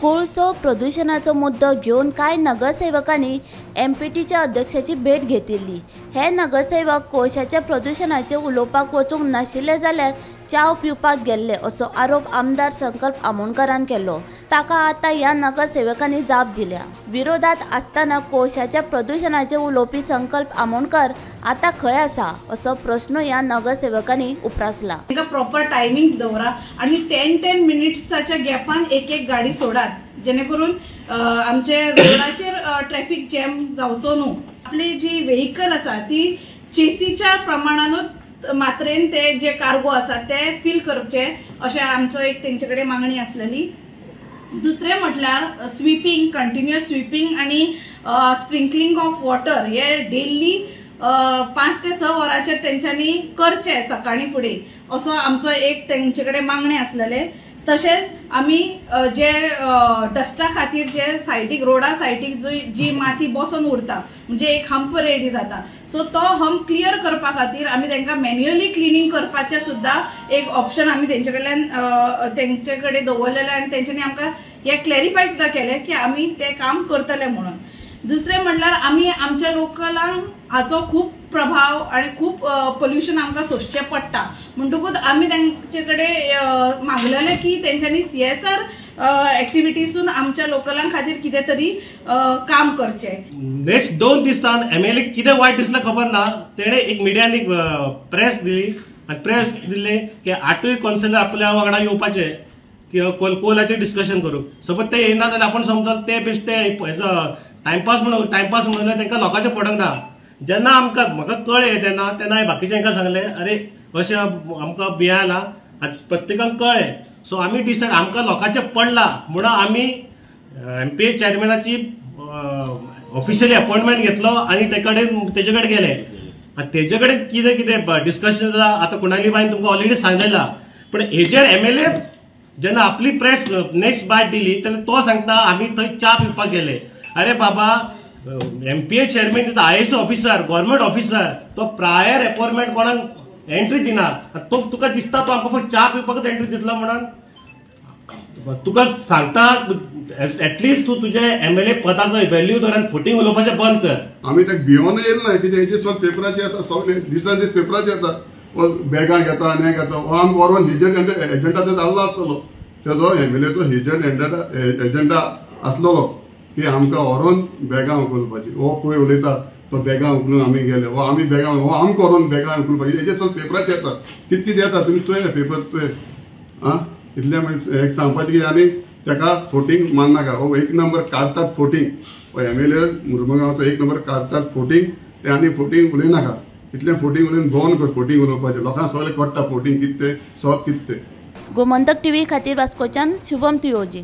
कोळसो प्रदुशणाचो मुद्दो घेवन कांय नगरसेवकांनी एमपीटीच्या अध्यक्षाची भेट घेतिल्ली. हे नगरसेवक कोळशाच्या प्रदुशणाचेर उलोवपाक वचूंक नाशिल्ले जाल्यार च्याव पिवपाक गेल्ले असो आरोप आमदार संकल्प आमोणकरान केलो. ताका आतां ह्या नगरसेवकांनी जाप दिल्या. विरोधात आसतना कोळशाच्या प्रदुशणाचेर उलोवपी संकल्प आमोणकर आतां खंय आसा असो प्रश्न ह्या नगरसेवकांनी उप्रासला. तांकां प्रॉपर टायमिंग्स दवरा आनी 10-10 मिनिट्साच्या गॅपान एक एक गाडी सोडात, जेणे करून आमचे रोडाचेर ट्रॅफिक जॅम जावचो न्हू. आपली जी व्हेकल आसा ती चेसीच्या प्रमाणानूच मात्रेन ते जे कार्गो आसा ते फील करचे अशें आमचो एक तेंचे कडेन मागणी आसलेली. दुसरें म्हटल्यार स्वीपिंग, कंटिन्युअस स्वीपिंग आनी स्प्रिंकलिंग ऑफ वॉटर हे डेली 5 ते 6 वरांचेर तेंच्यांनी करचें सकाळीं फुडें असो आमचो एक तेंचे कडेन मागणें आसलेलें. तशेंच आमी जे डस्टा खातीर जे सायडीक रोडा सायडीक जी माती बसून उरता म्हणजे एक हंप रेडी जाता, सो तो हंप क्लियर करपा खातीर आमी तांकां मॅन्युअली क्लिनींग करपाचें सुद्दां एक ऑप्शन आमी तेंचे कडल्यान तेंचे कडेन दवरलेलें आनी तेंच्यांनी आमकां हें क्लॅरिफाय सुद्दां केलें की आमी तें काम करतले म्हणून. दुसरें म्हणल्यार आमी आमच्या लोकलांक हाचो खूब प्रभाव आनी खूब पोल्युशन आमकां सोंसचें पडटा, म्हणटकूच आमी तेंचे कडेन मागलेलें की तेंच्यांनी CSR एक्टिविटीसून आमच्या लोकलां खातीर कितें तरी काम करचें. नेक्स्ट 2 दिसान MLA कितें वायट दिसलें खबर ना, तेणें एक मिडियान एक प्रेस दिली आनी प्रेस दिले की 8 कौन्सिलर आपल्या वांगडा येवपाचे की कोलाचेर डिस्कशन करूंक. सपोज ते येयना जाल्यार आपूण समजत ते बेश्टे हेजो टायमपास म्हणून टायमपास म्हणून तांकां लोकांचें पडोंक ना. जेन्ना आमकां म्हाका कळ्ळें तेन्ना तेन्ना हांवें बाकीच्यांकां सांगलें अरे अशें आमकां भियाला आनी प्रत्येकाक कळ्ळें. सो आमी डिसायड आमकां लोकांचें पडलां म्हणून आमी MPA चॅरमॅनाची ऑफिशियली अपॉयंटमेंट घेतलो आनी तेजे कडेन गेले आनी तेजे कडेन कितें कितें डिस्कशन जालां. आतां कुणाली बायन तुमकां ऑलरेडी सांगलेलां, पण हेजेर MLA जेन्ना आपली प्रेस नेक्स्ट बायट दिली तेन्ना तो सांगता आमी थंय च्या पिवपाक गेले. अरे बाबा, MPA chairman is IAS officer, government officer, तो प्रायर अपॉइंटमेंट कोणाक एंट्री दिना. तो तुका दिसता तो आमकां फक्त च्या पिवपाकच एंट्री दितलो म्हणून तुका सांगता एटलिस्ट तूं तुजे MLA पदाचो व्हॅल्यू धर आनी फोटींग उलोवपाचें बंद कर. आमी ताका भियोन येयले ना, कित्याक हेजे सगळे पेपराचेर येता, सगळे दिसान दीस पेपराचेर येता, बॅगां घेता आनी हें घेता. हो आमकां व्हरोन एजंट एजंटा ते जाल्लो आसतलो, तेजो MLAचो एजंडा आसलेलो की आमकां व्हरोन बॅगां उखलपाची. हो पळय उलयता तो बॅगां उखलून आमी गेले, हो आमी बॅगां, हो आमकां व्हरोन बॅगां उखलपाची. हेजे सगळे पेपराचेर येता, कितें कितें येता तुमी चोय पेपर चोय. आं, इतलें म्हणजे एक सांगपाचें कितें आनी ताका फोटींग माननाका. हो एक नंबर काडटात फोटींग, हो MLA मुर्मुगांवचो एक नंबर काडटात फोटींग ते आनी फोटींग उलयनाका. इतलें फोटींग उलोवन बंद कर फोटींग उलोवपाचें. लोकांक सगळें कळटा फोटींग कितें तें, सत कितें तें. गोमंतक टीव्ही खातीर वास्कोच्यान शुभम तुयोजी.